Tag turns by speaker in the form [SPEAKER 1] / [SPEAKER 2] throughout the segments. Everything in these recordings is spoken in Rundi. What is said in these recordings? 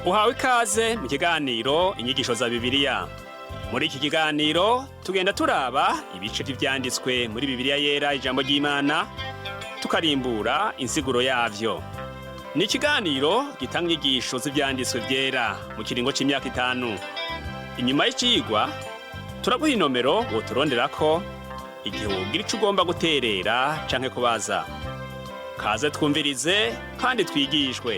[SPEAKER 1] Uhawe ikaze mu kiganiro Inyigisho za Bibiliya. Muri iki kiganiro tugenda turaba ibice vy'ivyanditswe muri Bibiliya Yera, ijambo ry'Imana, tukarimbura insiguro yavyo. Ni ikiganiro gitanga inyigisho z'ivyanditswe vyera mu kiringo c'imyaka 5. Inyuma y'icigwa turaguha inomero woturonderako igihe wogira ico ugomba guterera canke kubaza. Kaze twumvirize kandi twigishwe.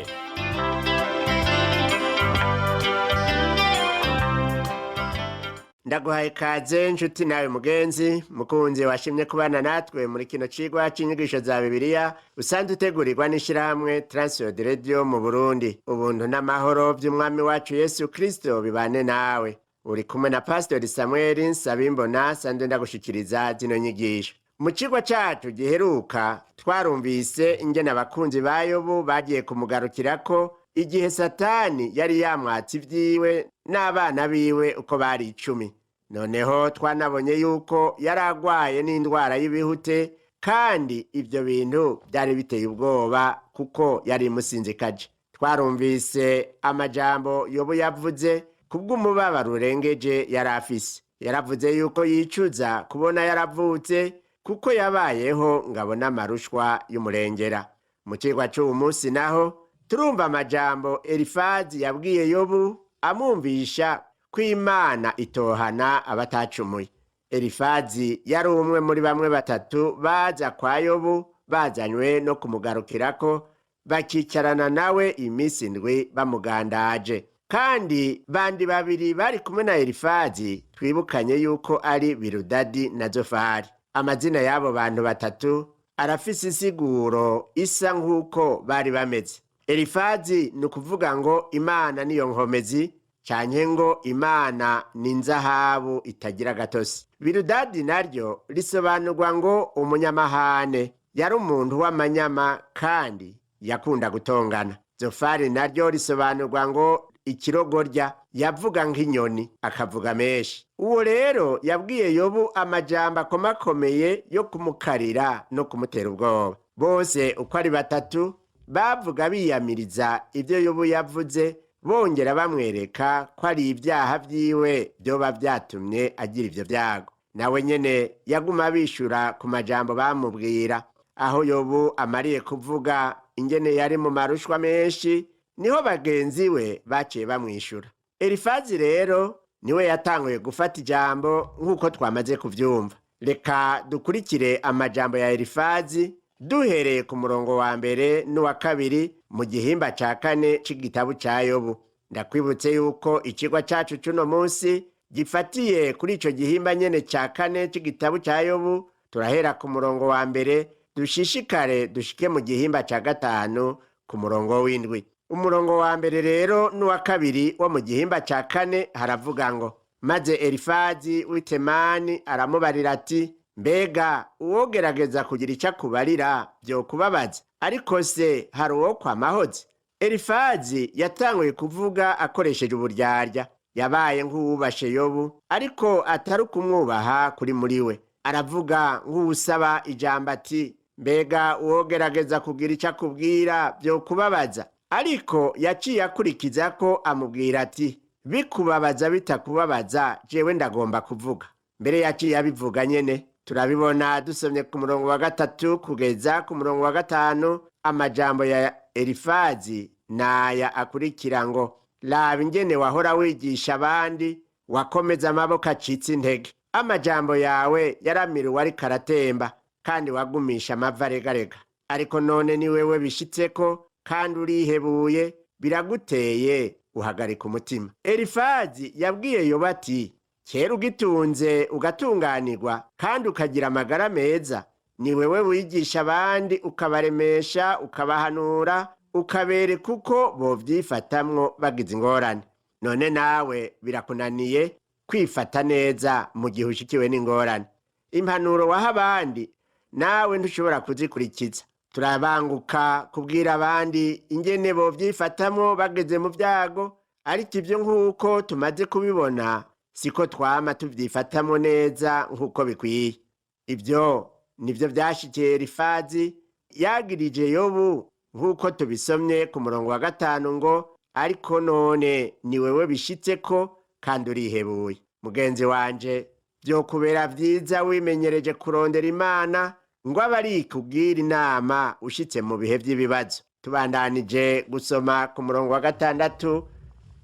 [SPEAKER 2] Ndaguhaye kaze nshuti nawe mugenzi mukunzi washimye kubana natwe muri kino cigwa c'inyigisho za Bibiliya usanzwe utegurirwa n'ishirahamwe Transworld Radio mu Burundi. Ubuntu n'amahoro vy'Umwami wacu Yesu Kristo bibane nawe. Uri kumwe na Pastori Samuel Nsabimbona, sanzwe ndagushikiriza zino nyigisho. Mu cigwa cacu giheruka twarumvise ingene abakunzi ba Yobu bagiye kumugarukirako igihe Satani yari yamwatse ivyiwe n'abana biwe uko bari 10. Noneho twanabonye yuko yari agwaye n'indwara y'ibihute, kandi ivyo bintu byari biteye ubwoba kuko yari imusinzikaje. Twarumvise amajambo Yobu yavuze kubw'umubabaro urengeje yari afise. Yaravuze yuko yicuza kubona yaravutse, kuko yabayeho ngabona amarushwa y'umurengera. Mu cigwa c'uwu munsi naho turumva amajambo Elifazi yabwiye Yobu amwumvisha ko Imana itohana abatacumuye. Elifazi yari umwe muri bamwe batatu baza kwa Yobu bazanywe no kumugarukirako, bakicarana nawe iminsi 7 bamugandaje. Kandi bandi babiri bari kumwe na Elifazi twibukanye yuko ari Birudadi na Zofari. Amazina y'abo bantu batatu arafise insiguro isa nk'uko bari bameze. Elifazi ni ukuvuga ngo Imana niyo nkomezi, canke ngo Imana ni inzahabu itagira gatosi. Birudadi naryo risobanurwa ngo umunyamahane, yari umuntu w'amanyama kandi yakunda gutongana. Zofari naryo risobanurwa ngo ikirogorya, yavuga nk'inyoni akavuga menshi. Uwo rero yabwiye Yobu amajambo akomakomeye yo kumukarira no kumutera ubwoba. Bose uko ari batatu bavuga biyamiriza ibyo Yobu yavuze, bongera bamwereka ko ari ibyaha vyiwe vyoba vyatumye agira ivyo vyago. Nawe nyene yaguma abishura ku majambo bamubwira. Aho Yobu amariye kuvuga ingene yari mu marushwa menshi, niho bagenzi we baciye bamwishura. Elifazi rero niwe yatanguye gufata ijambo nk'uko twamaze kuvyumva. Reka dukurikire amajambo ya Elifazi duhereye ku murongo wa 1 n'uwa 2 mu gihimba ca 4 c'igitabo ca Yobu. Ndakwibutse yuko icigwa cacu c'uno munsi gifatiye kuri ico gihimba nyene ca 4 c'igitabo ca Yobu. Turahera ku murongo wa 1 dushishikare dushike mu gihimba ca 5 ku murongo w'7. Umurongo wa 1 rero n'uwa 2 wo mu gihimba ca 4 haravuga ngo: maze Elifazi w'i Temani aramubarira ati: mbega uwogerageza kugira icyo akubarira vyokubabaza? Ariko se hari uwo kwamahoze? Elifazi yatanguye kuvuga akoresheje uburyarya. Yabaye nk'uwubashe Yobu, ariko atari ukumwubaha kuri muri we. Aravuga nk'uwusaba ijambo ati: mbega uwogerageza kugira icyo akubwira vyokubabaza? Ariko yaciye akurikiza ko amubwira ati: bikubabaza bitakubabaza, jewe ndagomba kuvuga. Mbere yaciye abivuga nyene. Turabibona dusomye ku murongo wa 3 kugeza ku murongo wa 5. Amajambo ya Elifazi naya akurikira ngo: raba ingene wahora wigisha abandi, wakomeza amaboko acitse intege. Amajambo yawe yaramira uwariko aratemba, kandi wagumisha amavi aregarega. Ariko none ni wewe bishitseko, kandi urihebuye, biraguteye uhagarika umutima. Elifazi yabwiye Yobu ati: kera ugitunze ugatunganirwa kandi ukagira amagara meza, ni wewe wigisha abandi, ukabaremesha, ukabahanura, ukabereka uko bovyifatamwo bagize ingorane. None nawe birakunaniye kwifata neza mu gihe ushikiwe n'ingorane. Impanuro waha abandi nawe ntushobora kuzikurikiza. Turabanguka kubwira abandi ingene bovyifatamwo bageze mu vyago, ariko ivyo nk'uko tumaze kubibona siko twama tuvyifatamwo neza nk'uko bikwiye. Ivyo nivyo vyashikiye Elifazi yagirije Yobu nk'uko tubisomye ku murongo wa 5 ngo: Ariko none ni wewe bishitse ko kandi urihebuye. Mugenzi wanje, vyokubera vyiza wimenyereje kurondera Imana ngo abe ari ikubwira inama ushitse mu bihe vy'ibibazo. Tubandanije gusoma ku murongo wa 6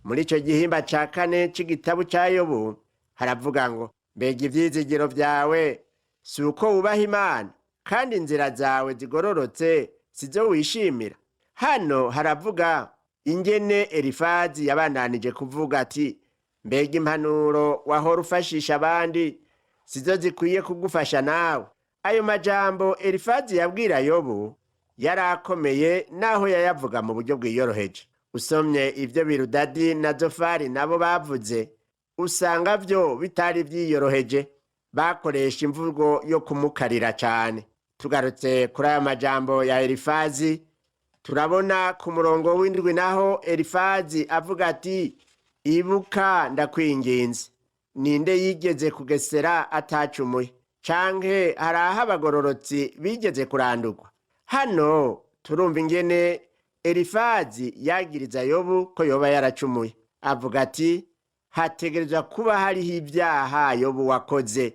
[SPEAKER 2] muri ico gihimba ca 4 c'igitabo ca Yobu, haravuga ngo: mbega ivyizigiro vyawe si uko wubaha Imana, kandi inzira zawe zigororotse sizo wishimira? Hano haravuga ingene Elifazi yabandanije kuvuga ati: mbega impanuro wahora ufashisha abandi sizo zikwiye kugufasha nawe? Ayo majambo Elifazi yabwira Yobu yarakomeye, naho yayavuga mu buryo bwiyoroheje. Usomye ivyo Birudadi na Zofari nabo bavuze, usanga vyo bitari vyiyoroheje, bakoresha imvugo yo kumukarira cane. Tugarutse kuri ayo majambo ya Elifazi, turabona ku murongo w'7 naho Elifazi avuga ati: ibuka ndakwinginze, ninde yigeze kugesera atacumuye? Canke hari aho abagororotsi bigeze kurandurwa? Hano turumva ingene Elifazi yagiriza Yobu ko yoba yaracumuye. Avuga ati: hategerezwa kuba hariho ibyaha Yobu wakoze,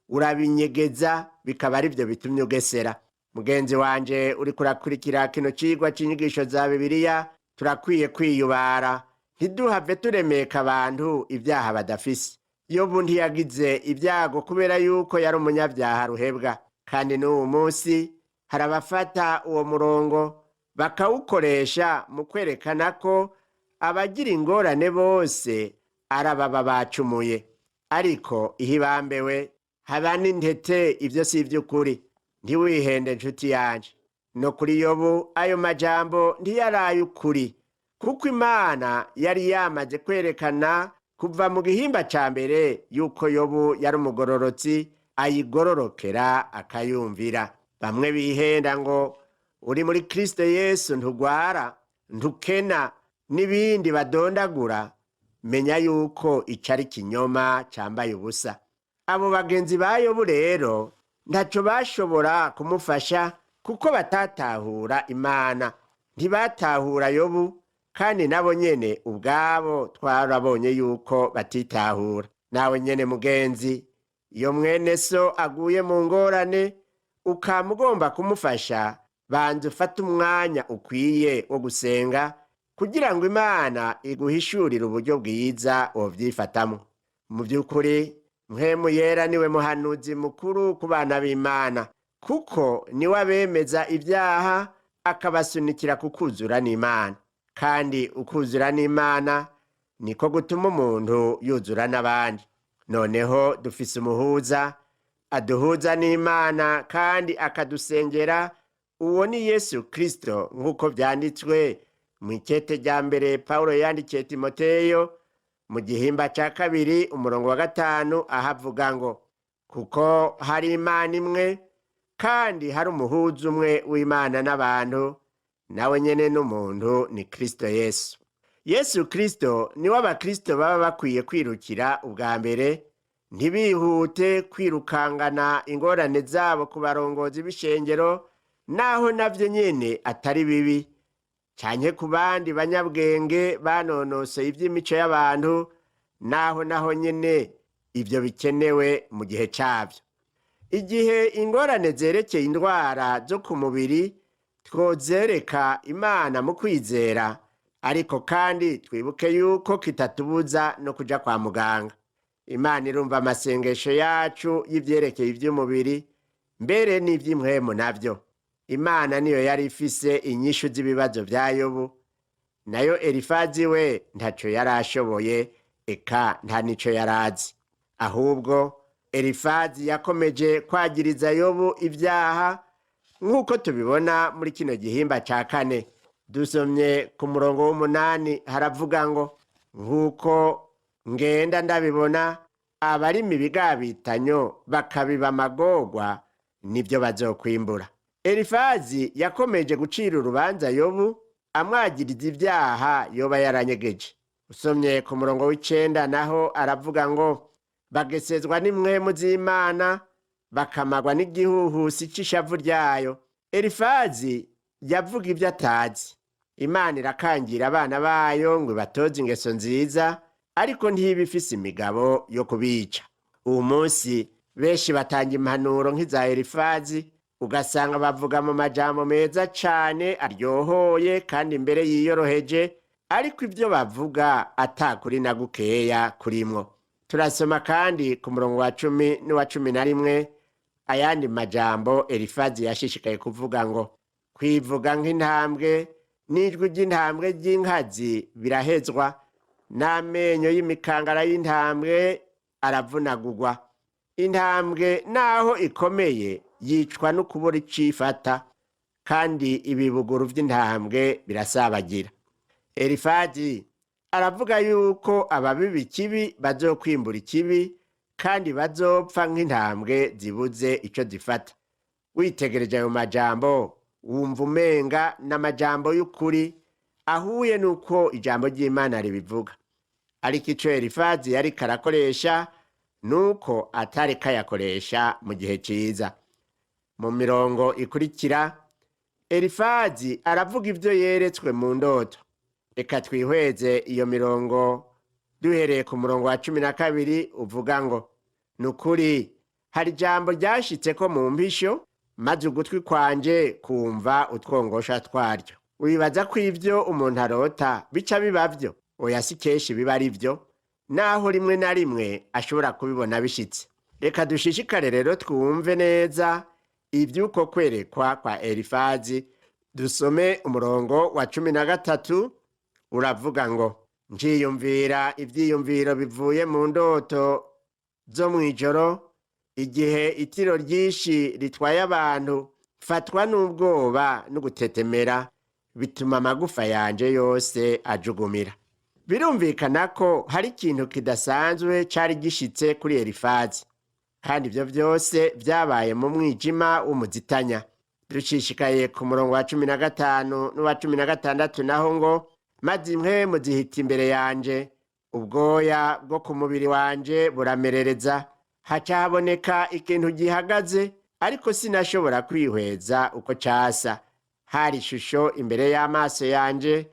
[SPEAKER 2] urabinyegeza, bikaba ari byo bitumye ugesera. Mugenzi wanje uriko urakurikira kino cigwa c'inyigisho za Bibiliya, turakwiye kwiyubara ntiduhave turemeka abantu ibyaha badafise. Yobu ntiyagize ibyago kubera yuko yari umunyabyaha ruhebwa, kandi n'uwu munsi hari abafata uwo murongo bakawukoresha mu kwerekana ko abagira ingorane bose ari ababa bacumuye. Ariko ihibambewe haba n'intete, ivyo si ivy'ukuri. Ntiwihende nshuti yanje. No kuri Yobu ayo majambo ntiyaraye ukuri, kuko Imana yari yamaze kwerekana kuva mu gihimba ca mbere yuko Yobu yari umugororotsi, ayigororokera akayumvira. Bamwe bihenda ngo uri muri Kristo Yesu ntugwara, ntukena, n'ibindi badondagura. Menya yuko ico ari kinyoma cambaye ubusa. Abo bagenzi ba Yobu rero ntaco bashobora kumufasha, kuko batatahura Imana, ntibatahura Yobu, kandi nabo nyene ubwabo twarabonye yuko batitahura. Nawe nyene mugenzi, iyo mwene so aguye mu ngorane ukaba ugomba kumufasha, banza ufate umwanya ukwiye wo gusenga kugira ngo Imana iguhishurire uburyo bwiza wovyifatamwo. Mu vy'ukuri Mpwemu Yera niwe muhanuzi mukuru ku bana b'Imana, kuko niwe abemeza ibyaha akabasunikira kukuzura n'Imana. Kandi ukuzura n'Imana niko gutuma umuntu yuzura n'abandi. Noneho dufise umuhuza aduhuza n'Imana kandi akadusengera, uwo ni Yesu Kristo, nk'uko vyanditswe mu ikete rya mbere Pawulo yandikiye Timoteyo mu gihimba ca 2 umurongo wa 5, aho avuga ngo: kuko hari Imana imwe kandi hari umuhuza umwe w'Imana n'abantu, nawe nyene n'umuntu ni Kristo Yesu. Yesu Kristo niwe abakristo baba bakwiye kwirukira ubwa mbere, ntibihute kwirukangana ingorane zabo ku barongozi b'ishengero, naho navyo nyene atari bibi, canke ku bandi banyabwenge banonosoye ivy'imico y'abantu, naho naho nyene ivyo bikenewe mu gihe cavyo. Igihe ingorane zerekeye indwara zo ku mubiri, twozereka Imana mu kwizera, ariko kandi twibuke yuko kitatubuza no kuja kwa muganga. Imana irumva amasengesho yacu y'ivyerekeye ivy'umubiri, mbere n'ivy'impwemu navyo. Imana niyo yari ifise inyishu z'ibibazo vya Yobu, nayo Elifazi we ntaco yari ashoboye, eka nta nico yari azi. Ahubwo Elifazi yakomeje kwagiriza Yobu ibyaha, nk'uko tubibona muri kino gihimba ca 4. Dusomye ku murongo w'8 haravuga ngo: nk'uko ngenda ndabibona, abarima ibigabitanyo bakabiba amagorwa, nibyo bazokwimbura. Elifazi yakomeje gucira urubanza Yobu amwagiriza ibyaha yoba yaranyegeje. Usomye ku murongo w'9 naho aravuga ngo: bagesezwa n'impwemu z'Imana, bakamagwa n'igihuhusi c'ishavu ryayo. Elifazi yavuga ibyo atazi. Imana irakangira abana bayo ngo ibatoze ingeso nziza, ariko ntiba ifise imigabo yo kubica. Uwu munsi benshi batanga impanuro nk'iza Elifazi, ugasanga bavuga mu majambo meza cane aryohoye kandi imbere yiyoroheje, ariko ibyo bavuga atakuri na gukeya kurimwo. Turasoma kandi ku murongo wa 10 n'uwa 11 ayandi majambo Elifazi yashishikaye kuvuga ngo: kwivuga nk'intambwe n'ijwi ry'intambwe ry'inkazi birahezwa, n'amenyo y'imikangara y'intambwe aravunagurwa. Intambwe naho ikomeye yicwa no kubura icifata, kandi ibibuguru vy'intambwe birasabagira. Elifazi aravuga yuko ababiba ikibi bazokwimbura ikibi, kandi bazopfa nk'intambwe zibuze ico zifata. Witegereje ayo majambo wumva umenga n'amajambo y'ukuri ahuye n'uko ijambo ry'Imana ribivuga. Ariko ico Elifazi yariko arakoresha nuko atariko ayakoresha mu gihe ciza. Mu mirongo ikurikira Elifazi aravuga ivyo yeretswe mu ndoto. Reka twihweze iyo mirongo duhereye ku murongo wa 12 uvuga ngo: nukuri hari ijambo ryashitseko mu mpisho, maze ugutwi kwanje kumva utwongosha twaryo. Wibaza ko ivyo umuntu arota bica biba vyo? Oya, si kenshi biba ari vyo, naho rimwe na rimwe ashobora kubibona bishitse. Reka dushishikare rero twumve neza ivy'uko kwerekwa kwa Elifazi. Dusome umurongo wa 13 uravuga ngo: nciyumvira ivyiyumviro bivuye mu ndoto zo mw'ijoro, igihe itiro ryinshi ritwaye abantu, mfatwa n'ubwoba no gutetemera, bituma amagufa yanje yose ajugumira. Birumvikana ko hari ikintu kidasanzwe cari gishitse kuri Elifazi, kandi ivyo vyose vyabaye mu mwijima w'umuzitanya. Dushishikaye ku murongo wa 15 n'uwa 16 naho ngo: maze impwemu zihita imbere yanje, ubwoya bwo ku mubiri wanje buramerereza, haca haboneka ikintu gihagaze, ariko sinashobora kwihweza uko casa. Hari ishusho imbere y'amaso yanje,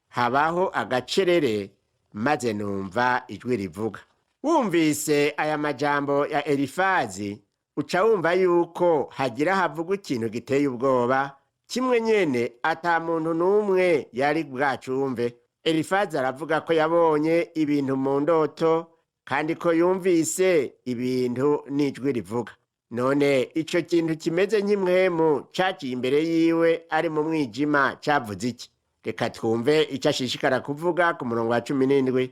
[SPEAKER 2] habaho agacerere, maze numva ijwi rivuga. Wumvise aya majambo ya Elifazi uca wumva yuko hagira havugwa ikintu giteye ubwoba, kimwe nyene ata muntu n'umwe yari bwacumve. Elifazi aravuga ko yabonye ibintu mu ndoto, kandi ko yumvise ibintu n'ijwi rivuga. None ico kintu kimeze nk'impwemu caciye imbere yiwe ari mu mwijima cavuze iki? Reka twumve ico ashishikara kuvuga ku murongo wa 17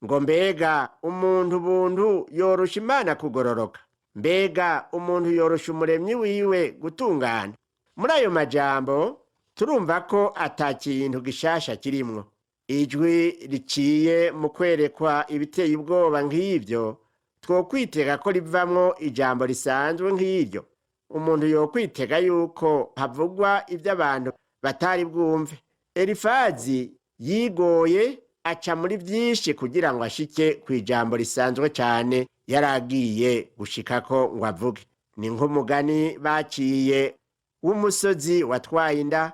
[SPEAKER 2] ngo mbega umuntu buntu yorosha Imana kugororoka? Mbega umuntu yorosha umuremyi wiwe gutungana? Muri ayo majambo turumva ko ata kintu gishasha kirimwo. Ijwi riciye mu kwerekwa ibiteye ubwoba nk'ivyo, twokwitega ko rivamwo ijambo risanzwe nk'iryo. Umuntu yokwitega yuko havugwa ivy'abantu batari bwumve. Elifazi yigoye aca muri vyinshi kugira ngo ashike kw'ijambo risanzwe cane yaragiye gushikako ngo avuge. Ni nk'umugani baciye w'umusozi watwaye inda,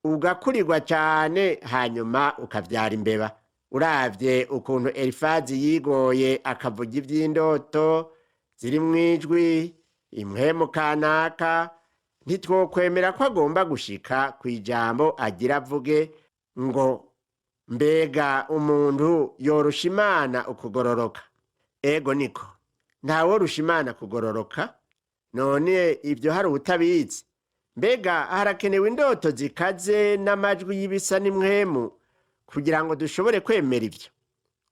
[SPEAKER 2] ugakurirwa cane hanyuma ukavyara imbeba. Uravye ukuntu Elifazi yigoye akavuga ivy'indoto ziri mw'ijwi impwemu kanaka, ntitwokwemera ko agomba gushika kw'ijambo agira avuge ngo: mbega umuntu yorusha Imana ukugororoka? Ego niko, ntaworusha Imana kugororoka. None ibyo hari utabizi? Mbega harakenewe indoto zikaze n'amajwi y'ibisa n'impwemu kugira ngo dushobore kwemera ivyo?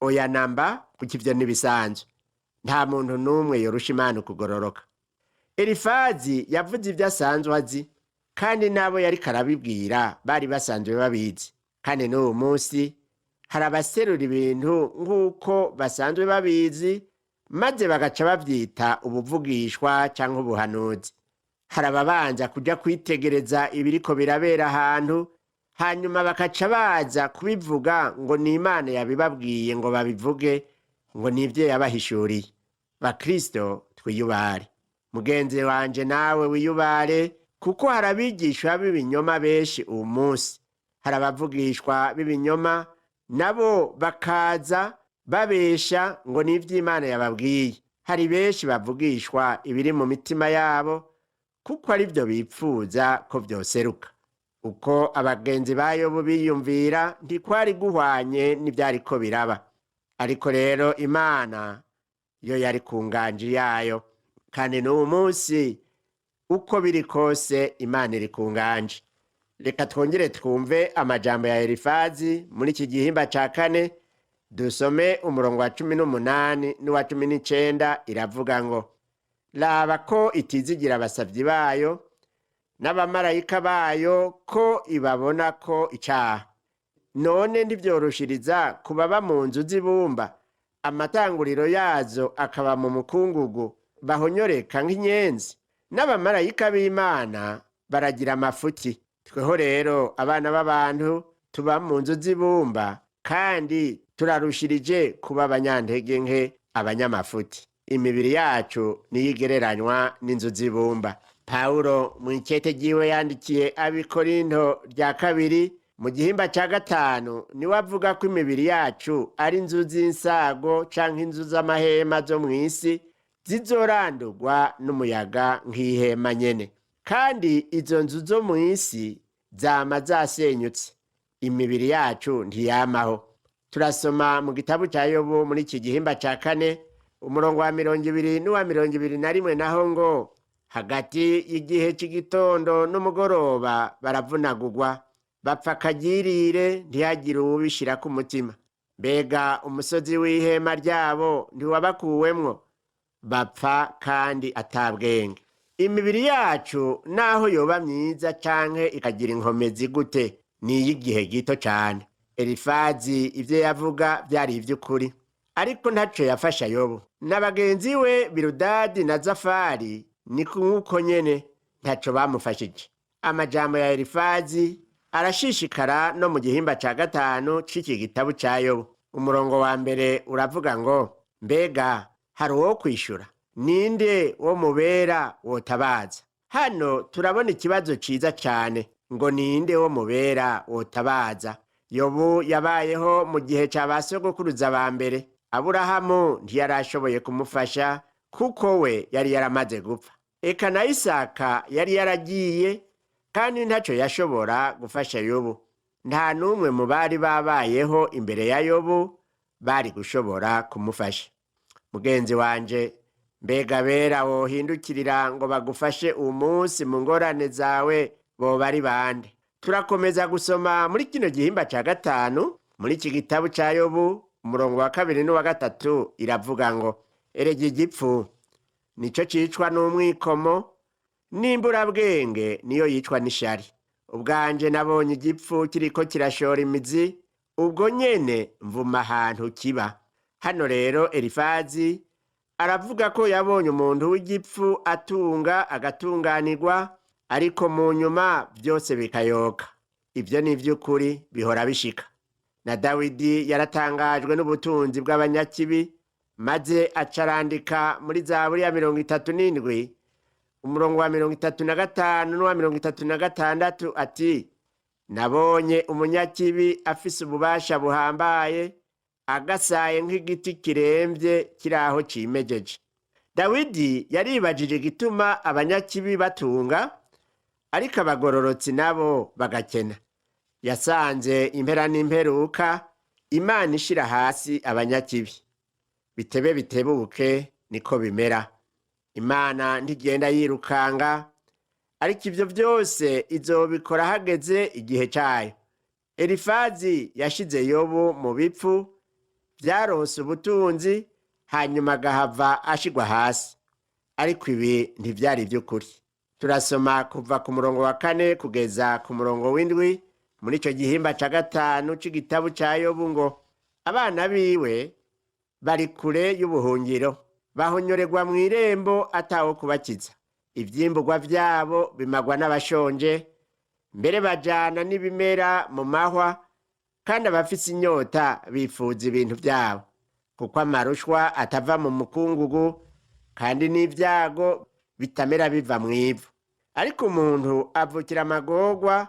[SPEAKER 2] Oya namba, kuko ivyo ntibisanzwe. Nta muntu n'umwe yorusha Imana ukugororoka. Elifazi yavuze ibyo asanzwe azi, kandi n'abo yariko arabibwira bari basanzwe babizi. Kandi n'uwu munsi hari abaserura ibintu nk'uko basanzwe babizi, maze bagaca bavyita ubuvugishwa canke ubuhanuzi. Hari ababanza kuja kwitegereza ibiriko birabera ahantu, hanyuma bakaca baza kubivuga ngo ni Imana yabibabwiye ngo babivuge, ngo ni ivyo yabahishuriye. Bakristo twiyubare. Mugenzi wanje nawe wiyubare, kuko hari abigishwa b'ibinyoma benshi uwu munsi. Hari abavugishwa b'ibinyoma, nabo bakaza babesha ngo ni iby'Imana yababwiye. Hari benshi bavugishwa ibiri mu mitima yabo, kuko ari byo bipfuza ko byoseruka. Uko abagenzi ba Yobu biyumvira ntikwari guhwanye n'ibyariko biraba. Ariko rero Imana yo yari ku nganji yayo, kandi n'uwu munsi uko biri kose Imana iri ku nganji. Reka twongere twumve amajambo ya Elifazi muri iki gihimba ca kane, dusome umurongo wa 18 n'uwa 19. Iravuga ngo: raba ko itizigira abasavyi bayo n'abamarayika bayo, ko ibabona ko icaha. None ntivyoroshiriza kubaba mu nzu z'ibumba, amatanguriro yazo akaba mu mukungugu, bahonyoreka nk'inyenzi? N'abamarayika b'Imana baragira amafuti. Tweho rero abana b'abantu tuba mu nzu z'ibumba, kandi turarushirije kuba abanyantege nke, abanyamafuti. Imibiri yacu niyo igereranywa n'inzu z'ibumba. Pawulo mu ikete ryiwe yandikiye Abikorinto rya kabiri mu gihimba cya gatanu, niwe avuga ko imibiri yacu ari inzu z'insago canke inzu z'amahema zo mu isi, zizorandurwa n'umuyaga nk'ihema nyene. Kandi izo nzu zo mu isi zama zasenyutse, imibiri yacu ntiyamaho. Turasoma mu gitabo cya Yobu muri iki gihimba cya kane, umurongo wa 20 n'uwa 21 naho ngo: hagati y'igihe cy'igitondo n'umugoroba baravunagugwa, bapfa akagirire, ntihagire uwubishira ku mutima. Mbega umusozi w'ihema ryabo ntiwabakuwemwo? Bapfa kandi atabwenge. Imibiri yacu naho yoba myiza canke ikagira inkomezi gute, ni iy'igihe gito cane. Elifazi ivyo yavuga vyari ivy'ukuri, ariko ntaco yafasha Yobu na bagenzi we Birudadi na Zafari. Ni nk'uko nyene ntaco bamufashije. Amajambo ya Elifazi arashishikara no mu gihimba ca gatanu c'iki gitabo ca Yobu. Umurongo wa mbere uravuga ngo: mbega hari uwo kwishura? Ninde wo mubera wotabaza? Hano turabona ikibazo ciza cane ngo: ninde wo mubera wotabaza? Yobu yabayeho mu gihe ca ba sogokuruza ba mbere. Aburahamu ntiyarashoboye kumufasha kuko we yari yaramaze gupfa. Eka na Isaka yari yaragiye, kandi ntaco yashobora gufasha Yobu. Nta n'umwe mu bari babayeho imbere ya Yobu bari gushobora kumufasha. Mugenzi wanje, mbega bera wohindukirira ngo bagufashe uwu munsi mu ngorane zawe boba ari bande? Turakomeza gusoma muri kino gihimba ca gatanu muri iki gitabo ca Yobu, umurongo wa kabiri n'uwa gatatu. Iravuga ngo: erega igipfu nico cicwa n'umwikomo, n'imburabwenge niyo yicwa n'ishari. Ubwanje nabonye igipfu kiriko kirashora imizi, ubwo nyene mvuma ahantu kiba. Hano rero Elifazi aravuga ko yabonye umuntu w'igipfu atunga agatunganirwa, ariko mu nyuma byose bikayoka. Ibyo ni iby'ukuri, bihora bishika. Na Dawidi yaratangajwe n'ubutunzi bw'abanyakibi, maze acarandika muri Zaburi ya 37, umurongo wa 35 n'uwa 36 ati: nabonye umunyakibi afise ububasha buhambaye, agasaye nk'igiti kiremvye kiri aho cimejeje. Dawidi yaribajije igituma abanyakibi batunga, ariko abagororotsi nabo bagakena. Yasanze impera n'imperuka Imana ishira hasi abanyakibi. Bitebe bitebuke niko bimera. Imana ntigenda yirukanga, ariko ivyo vyose izobikora hageze igihe cayo. Elifazi yashize Yobu mu bipfu vyaronse ubutunzi, hanyuma agahava ashigwa hasi. Ariko ibi ntivyari ivy'ukuri. Turasoma kuva ku murongo wa kane kugeza ku murongo w'indwi muri ico gihimba ca gatanu c'igitabo ca Yobu ngo: abana biwe bari kure y'ubuhungiro, bahonyorerwa mw'irembo atawo kubakiza. Ivyimburwa vyabo bimagwa n'abashonje, mbere bajana n'ibimera mu mahwa, kandi abafise inyota bifuza ibintu vyabo. Kuko amarushwa atava mu mukungugu, kandi n'ivyago bitamera biva mw'ivu. Ariko umuntu avukira amagorwa,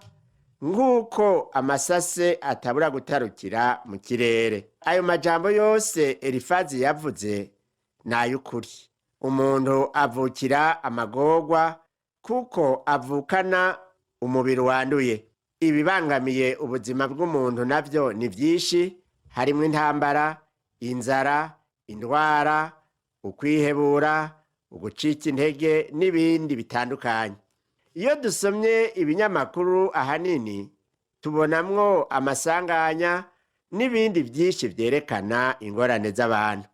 [SPEAKER 2] Nk'uko amasase atabura gutarukira mu kirere. Ayo majambo yose Elifazi yavuze ni ay'ukuri. Umuntu avukira amagorwa kuko avukana umubiri wanduye. Ibibangamiye ubuzima bw'umuntu navyo ni vyinshi, harimwo intambara, inzara, indwara, ukwihebura, ugucika intege n'ibindi bitandukanye. Iyo dusomye ibinyamakuru ahanini tubonamwo amasanganya n'ibindi vyinshi vyerekana ingorane z'abantu.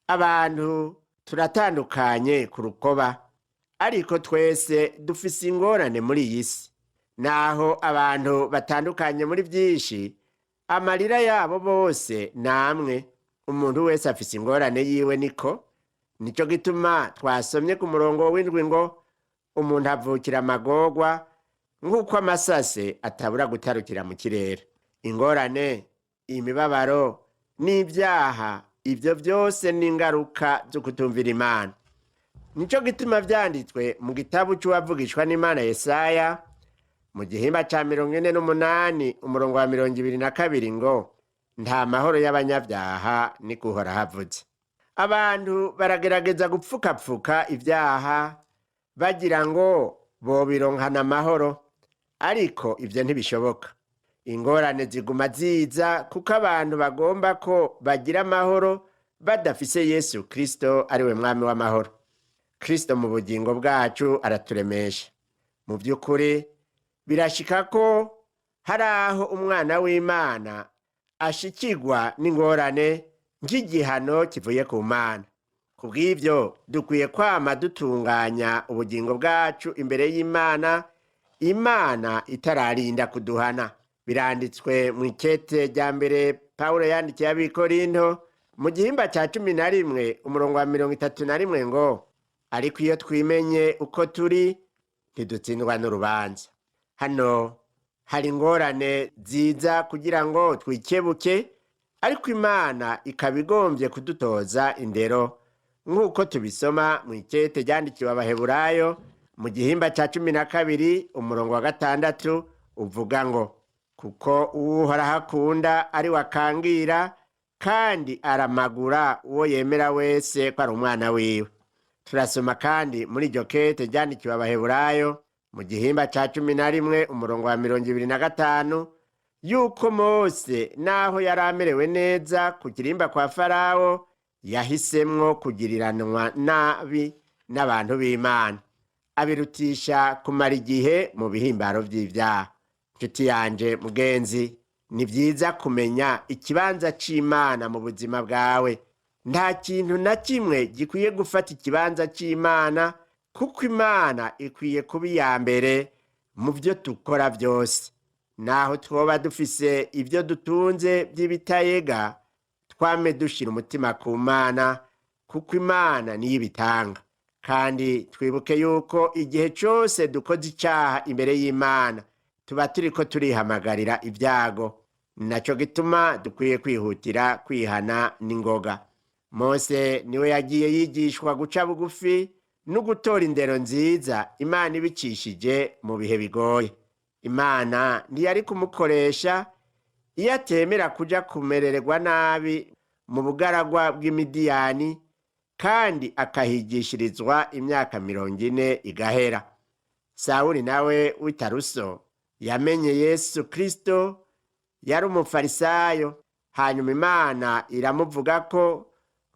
[SPEAKER 2] Abantu turatandukanye ku rukoba, ariko twese dufise ingorane muri iyi si. Naho abantu batandukanye muri vyinshi, amarira yabo bose namwe. Umuntu wese afise ingorane yiwe niko. Nico gituma twasomye ku murongo w'indwi ngo umuntu avukira amagorwa nk'uko amasase atabura gutarukira mu kirere. Ingorane, imibabaro n'ibyaha, ibyo byose ni ingaruka zo kutumvira Imana. Nico gituma vyanditswe mu gitabo c'uwavugishwa n'Imana Yesaya mu gihimba ca 48 umurongo wa 22 ngo nta mahoro y'abanyabyaha ni guhora havuze. Abantu baragerageza gupfukapfuka ibyaha bagira ngo bobironkana amahoro, ariko ibyo ntibishoboka. Ingorane ziguma ziza kuko abantu bagomba ko bagira amahoro badafise Yesu Kristo ariwe mwami w'amahoro. Kristo mu bugingo bwacu araturemesha. Mu by'ukuri birashika ko hari aho umwana w'Imana ashikirwa n'ingorane nk'igihano kivuye ku Mana. Kubw'ibyo dukwiye kwama dutunganya ubugingo bwacu imbere y'Imana, Imana itararinda kuduhana. Biranditswe mu ikete rya mbere Pawulo yandikiye ab'Ikorinto mu gihimba ca 11 umurongo wa 31 ngo ariko iyo twimenye uko turi ntidutsindwa n'urubanza. Hano hari ingorane ziza kugira ngo twikebuke, ariko Imana ikaba igombye kudutoza indero nk'uko tubisoma mu ikete ryandikiwe Abaheburayo mu gihimba ca 12 umurongo wa 6 uvuga ngo kuko uwuhoraho akunda ari we akangira kandi aramagura uwo yemera wese ko ari umwana wiwe. Turasoma kandi muri iryo kete ryandikiwe Abaheburayo mu gihimba ca 11 umurongo wa 25 yuko Mose naho yari amerewe neza ku kirimba kwa Farawo yahisemwo kugiriranwa nabi n'abantu b'Imana, abirutisha kumara igihe mu bihimbaro vy'ivyaha. Nshuti yanje mugenzi, ni vyiza kumenya ikibanza c'Imana mu buzima bwawe. Nta kintu na kimwe gikwiye gufata ikibanza c'Imana, kuko Imana ikwiye kuba iya mbere mu vyo dukora vyose. Naho twoba dufise ivyo dutunze vy'ibitayega, twame dushira umutima ku Mana, kuko Imana niyo ibitanga. Kandi twibuke yuko igihe cose dukoze icaha imbere y'Imana tuba turiko turihamagarira ibyago. Ni naco gituma dukwiye kwihutira kwihana n'ingoga. Mose niwe yagiye yigishwa guca bugufi no gutora indero nziza Imana ibicishije mu bihe bigoye. Imana ntiyari kumukoresha iyo atemera kuja kumerererwa nabi mu bugaragwa bw'Imidiyani, kandi akahigishirizwa imyaka 40 igahera. Sawuli nawe w'i Taruso yamenye Yesu Kristo, yari umufarisayo, hanyuma Imana iramuvuga ko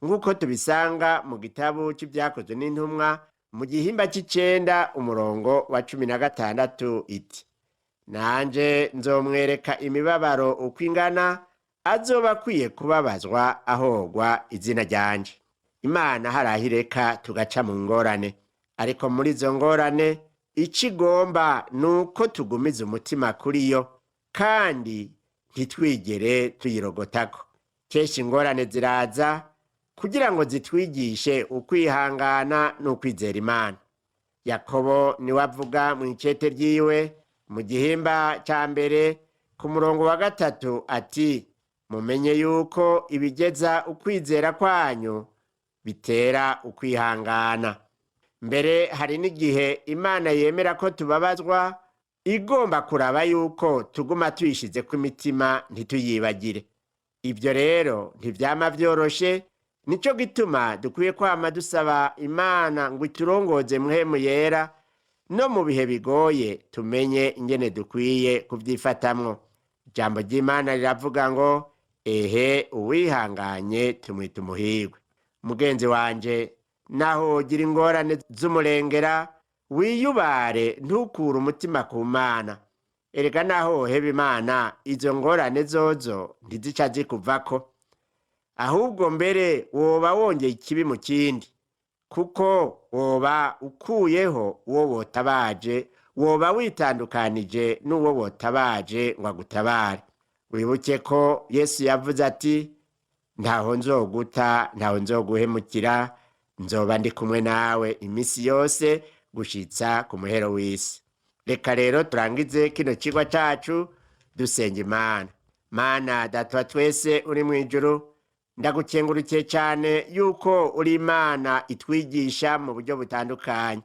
[SPEAKER 2] nk'uko tubisanga mu gitabo c'Ivyakozwe n'Intumwa mu gihimba c'icenda umurongo wa 16 iti nanje nzomwereka imibabaro uko ingana azoba akwiye kubabazwa ahogwa izina ryanje. Imana haraho ireka tugaca mu ngorane, ariko muri izo ngorane ico igomba ni uko tugumiza umutima kuri yo kandi ntitwigere tuyirogotako. Kenshi ingorane ziraza kugira ngo zitwigishe ukwihangana n'ukwizera Imana. Yakobo niwe avuga mu ikete ryiwe mu gihimba ca mbere ku murongo wa 3 ati mumenye yuko ibigeza ukwizera kwanyu bitera ukwihangana. Mbere hari n'igihe Imana yemera ko tubabazwa Igomba kuraba yuko tuguma tuyishizeko imitima ntituyibagire. Ibyo rero ntivyama vyoroshe, nico gituma dukwiye kwama dusaba Imana ngo iturongoze Mpwemu Yera, no mu bihe bigoye tumenye ingene dukwiye kubyifatamwo. Ijambo ry'Imana riravuga ngo: "Ehe, uwihanganye tumwita umuhirwe." Mugenzi wanje, naho wogira ingorane z'umurengera, wiyubare, ntukure umutima ku Mana. Erega naho woheba Imana, izo ngorane zozo ntizica zikuvako. Ahubwo mbere woba wongeye ikibi mu kindi, kuko woba ukuyeho uwo wotabaje, woba witandukanije n'uwo wotabaje ngo agutabare. Wibuke ko Yesu yavuze ati: "Ntaho nzoguta, ntaho nzoguhemukira, nzoba ndi kumwe nawe iminsi yose gushitsa ku muhero w'isi." Reka rero turangize kino cigwa cacu dusenga Imana. Mana Data wa twese uri mu ijuru, ndagukengurukiye cyane yuko uri Imana itwigisha mu buryo butandukanye.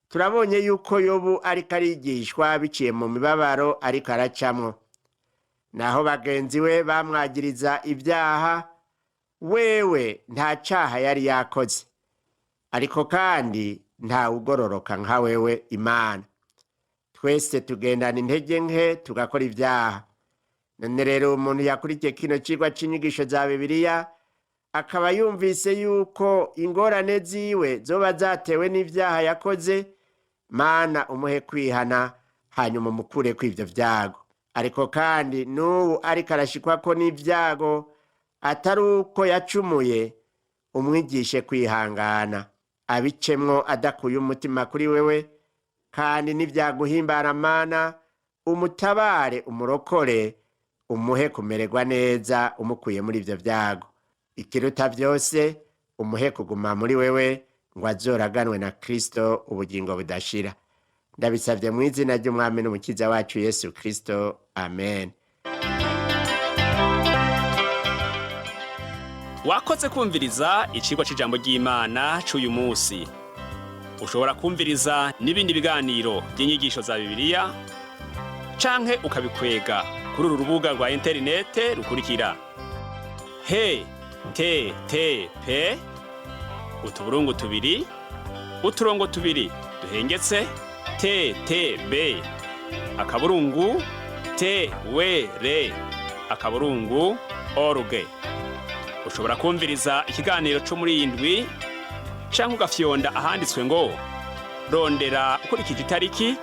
[SPEAKER 2] Turabonye yuko Yobu ariko arigishwa biciye mu mibabaro ariko aracamwo. Naho bagenzi we bamwagiriza ibyaha, wewe nta caha yari yakoze. Ariko kandi ntawe ugororoka nka wewe Imana. Twese tugendana intege nke, tugakora ibyaha. None rero umuntu yakurikiye kino cigwa c'inyigisho za Bibiliya, akaba yumvise yuko ingorane ziwe zoba zatewe n'ivyaha yakoze, Mana, umuhe kwihana, hanyuma umukureko ivyo vyago. Ariko kandi n'ubu ariko arashikwako n'ivyago atari uko yacumuye, umwigishe kwihangana, abicemwo adakuye umutima kuri wewe. Kandi nivyaguhimbara, Mana, umutabare, umurokore, umuhe kumererwa neza umukuye muri ivyo vyago. Ikiruta vyose, umuhe kuguma muri wewe ngo azoraganwe na Kristo ubugingo budashira. Ndabisavye mu izina ry'Umwami n'Umukiza wacu Yesu Kristo, amen.
[SPEAKER 1] Wakoze kumviriza icigwa c'ijambo ry'Imana c'uyu munsi. Ushobora kumviriza n'ibindi biganiro by'inyigisho za Bibiliya canke ukabikwega kuri uru rubuga rwa interinete rukurikira: he te te pe utuburungu tubiri uturongo tubiri duhengetse te te be akaburungu te we re akaburungu org. Ushobora kumviriza ikiganiro cyo muri iyi ndwi canke ugafyonda ahanditswe ngo "rondera ukurikije itariki"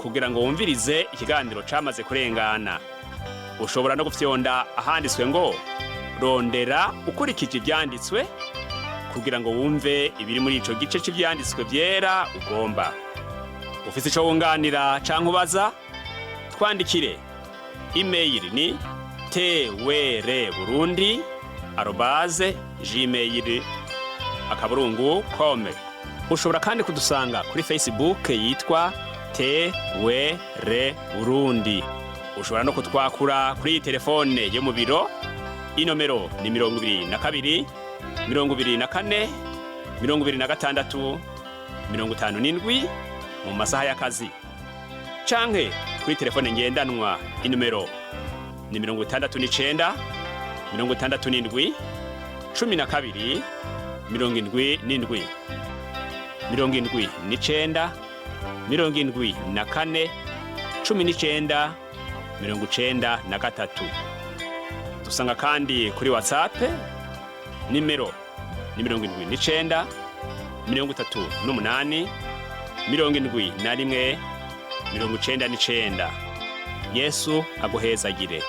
[SPEAKER 1] kugira ngo wumvirize ikiganiro camaze kurengana. Ushobora no gufyonda ahanditswe ngo "rondera ukurikije ivyanditswe" kugira ngo wumve ibiri muri ico gice c'ivyanditswe vyera ugomba. Ufise ico wunganira canke ubaza, twandikire. Imeyili ni twr burundi@gmail.com. Ushobora kandi kudusanga kuri Facebook yitwa TWR Burundi. Ushobora no kutwakura kuri iyi telefone yo mu biro. Inomero ni 22 24 26 57 mu masaha y'akazi, canke kuri telefone ngendanwa, inomero ni 69 67 12 77, 79 74 19 93. Dusanga kandi kuri WhatsApp, nimero ni 79 38 71 99. Yesu aguhezagire.